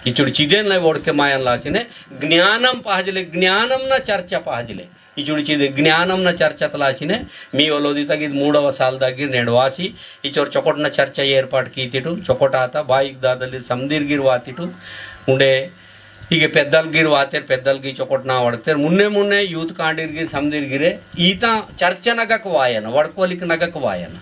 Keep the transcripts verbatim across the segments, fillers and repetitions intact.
इचुड़ चिदेन लै बोड़के मायन लासिने, ज्ञानम पहजले, ज्ञानम ना चर्चा पहजले। इचुड़ चिदे ज्ञानम ना चर्चा तलासिने, मी ओलोदी तक इद मूडव साल दागिर नेडवासी, इचोर चोकोट ना चर्चा एर्पाट कीतिटु, चोकोट आता, बाईक दादली समदीर गिर वातिटु, उंडे, इगे पेद्दल गिर वातेर, पेद्दल गी चोकोट ना वड़तेर, मुन्ने मुन्ने यूथ कांडीर गिर समदीर गिरे, ईता चर्चा नगक वायन, वड़कोलिक नगक वायन।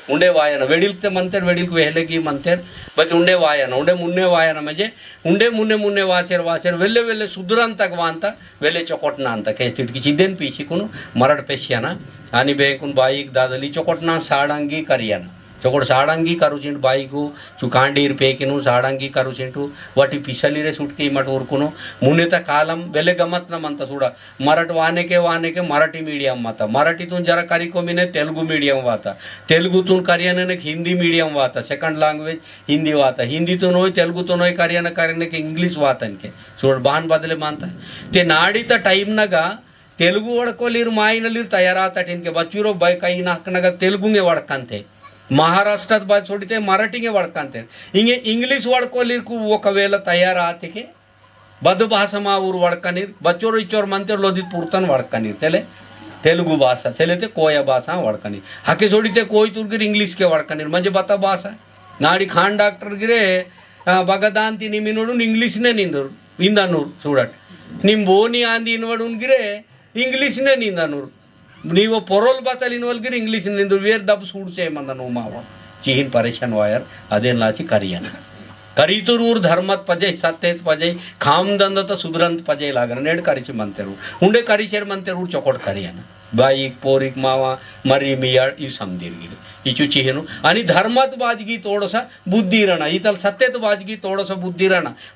उंडे वायन, वेडिल्क ते मंतेर, वेडिल्क वेहले गी मंतेर, बस उंडे वायन, उंडे मुन्ने वायन मजे, उंडे मुन्ने मुन्ने वासेर वासेर, वेल्ले वेल्ले सुधुरन तक वांता, वेल्ले चोकोटना अंता, केंस तिटकी चिदेन पीसी कुनु, मरड़ पेसियाना, आनी बेंकुन बाईक दादली चोकोटना साड़ंगी करियाना। चोकोट साड़ंगी करुचिंट बाईकु, चुकांडीर पेकिनु, साड़ंगी करुचिंटु, वाटी पिसली रे सुटकी मट उरकुनु, मुन्ने ता कालम, वेल्ले गमत न मंता सुड़ा, मरट वानेके, वानेके मराठी मीडियम वाता। मराठीतुन जरा करिको मिने तेलुगु मीडियम वाता। तेलुगुतुन करियाने हिंदी मीडियम वाता। सेकंड लैंग्वेज हिंदी वाता। हिंदीतुन होय, तेलुगुतुन होय, करियाने करियानेके इंग्लिश वाता इनके। सोड़ बान बदले मानता। ते नाड़ी ता टाइम नगा, तेलुगु वड़कोलीर माइनलीर तैयार आता इनके। बच्चूरो बाय कई नाक नगा तेलुगुंगे वड़कंते। महाराष्ट्रत बाय सोड़िते मराठींगे वड़कंते। इंगे इंग्लिश वड़कोलीर कु ओकवेला तैयार आतेके, बद भाषा मा ऊर वड़कनीर, बच्चोर इच्चोर मंतेर लोदित पुरतन वड़कनीर, तेले तेलुगु भाषा, तेले ते कोया भाषा वड़कनीर। हके सोड़िते कोयतुर गिर इंग्लिश के वड़कनीर, मंजे बता भाषा। नाड़ी खान डॉक्टर गिरे, आ, बगदान ती निमिनोडुन इंग्लिश ने निंदुर, इंदनूर, सूड़ट। निम बोनी आंदी इनवडुन गिरे, इंग्लिश ने निंदनूर। नीवो पोरोल बतल इनवल गिर इंग्लिश ने निंदुर, वेर दब सूड़ से मंदनो मावा। चिहिन परेशान वायर, अदेन लाची करियन। करीतुर ऊर धर्मत पजे, सत्यत पजे, काम धंधा तो सुधरंत पजे लागन, नेड करिची मंतेर ऊर। उंडे करिचेर मंतेर ऊर चोकोट करियन। बाईक, पोरिक, मावा, मरी, मियाड़, इव समदीर गिर। इचु चिहिनु। अनि धर्मत बाजगी तोड़सा बुद्धि रहना। इतल सत्यत बाजगी तोड़सा बुद्धि रहना।